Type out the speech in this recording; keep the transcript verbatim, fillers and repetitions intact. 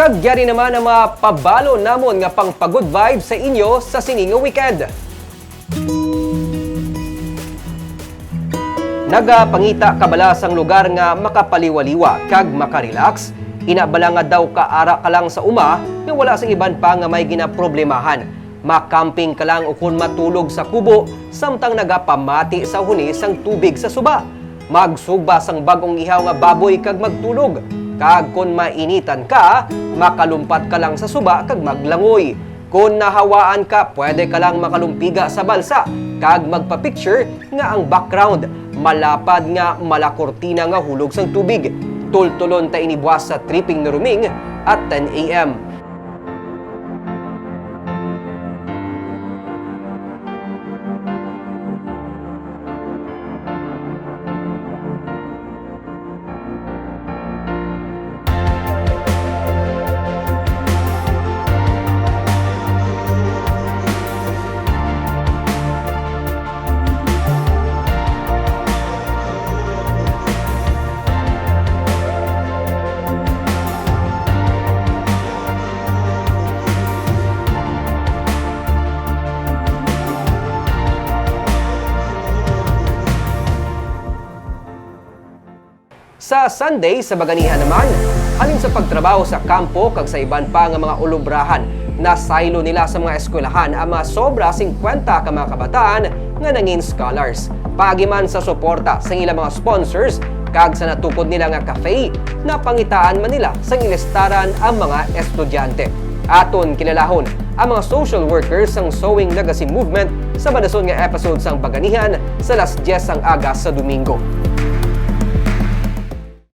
Kag yari naman ang mga pabalo namon nga pang-good vibe sa inyo sa sini nga weekend. Nagapangita ka bala sang lugar nga makapaliwaliwa kag makarelax? Ina bala nga daw ka ara ka lang sa uma nga wala sang iban pa nga may ginaproblemahan? Makamping ka lang ukon matulog sa kubo samtang nagapamati sa huni sang tubig sa suba? Magsugba sang bag-ong ihaw nga baboy kag magtulog. Kag kon mainitan ka, makalumpat ka lang sa suba kag maglangoy. Kon nahawaan ka, pwede ka lang makalumpiga sa balsa kag magpa-picture nga ang background malapad nga malakurtina nga hulog sang tubig. Tultulon ta ini buwas sa Tripping ni Ruming at ten A M. Sa Sunday sa Baganihan naman, halin sa pagtrabaho sa kampo kag sa iban pa nga mga ulubrahan, nasaylo nila sa mga eskwelahan ang mga sobra singkwenta ka mga kabataan nga nangin scholars. Paagi man sa suporta sang ilang mga sponsors kag sa natukod nila nga cafe, napangitaan man nila sang ilistaran ang mga estudyante. Aton kilalahon ang mga social workers sang Sewing Legacy Movement sa madason nga episode sang Baganihan sa alas dyes sang aga sa Domingo.